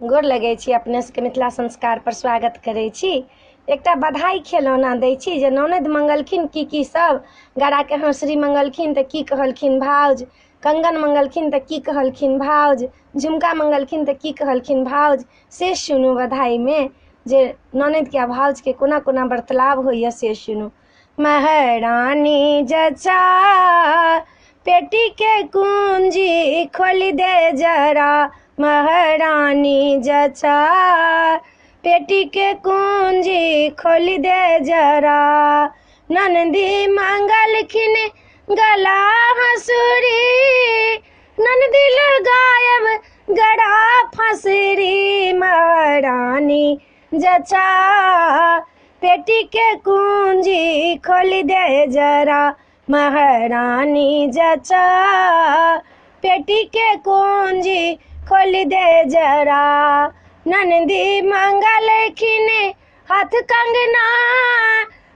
गोर लगै छी अपने सबके। मिथिला संस्कार पर स्वागत करै छी। एकटा बधाई खेलौना दै छी जे ननदि मंगलखिन की की सब गराके हँसुरी मंगलखिन तऽ की कहलखिन भाउज, कंगन मंगलखिन तऽ की कहलखिन भाउज, झुमका मंगलखिन तऽ की कहलखिन भाउज, से सुनू बधाईमे जे ननदिके आ भाउजके कोना कोना वार्तालाप होइए से सुनू। महारानी जचा पेटी के कुंजी खोल दे जरा, महारानी जचा पेटी के कुंजी खोल दे जरा। ननदी मंगलखिन गला हंसुरी, ननदी लगायब गड़ा फसरी। महारानी जचा पेटी के कुंजी खोल दे जरा, महारानी जचा पेटी के कुंजी खोल दे जरा। ननदी मंगलखिन हाथ कंगना,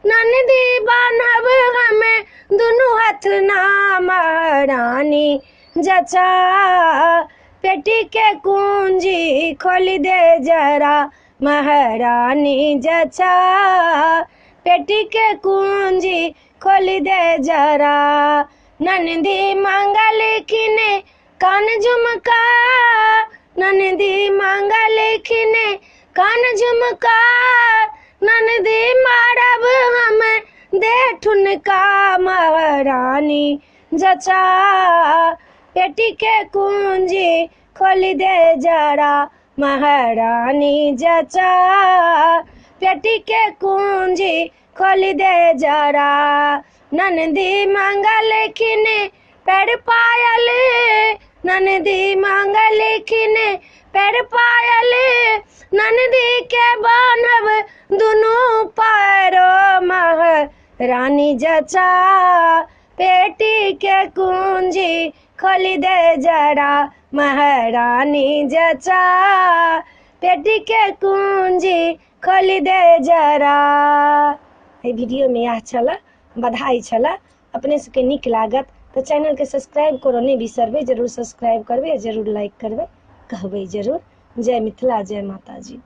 ननदी बान्हब हमें दुनू हाथ ना। महारानी जचा पेटी के कुंजी खोल दे जरा, महारानी जचा पेटी के कुंजी खोल दे जरा। ननदी मंगलखिन कान झुमका, ननदी मंगलखिन कान झुमका, ननदी मारब हम दे ठुनका। महारानी जचा पेटी के कुंजी खोल दे जरा, महारानी जचा पेटी के कुंजी खोल दे जरा। ननदी मंगलखिन पैर पायल, ननदी मंगलखिन पैर पायल, ननदी के बान्हब दुनू पैरो। महारानी जचा पेटी के कुंजी खोल दे जरा, महारानी जचा पेटी के कुंजी खोल दे जरा। एहि वीडियोमे इएह छलए, बधाई छलए। अपने सबके नीक लागत तऽ चैनलके सब्सक्राइब करऽ नहि बिसरबै, जरूर सब्सक्राइब करबै, जरूर लाइक करबै, कहबै जरूर। जय मिथिला, जय माताजी।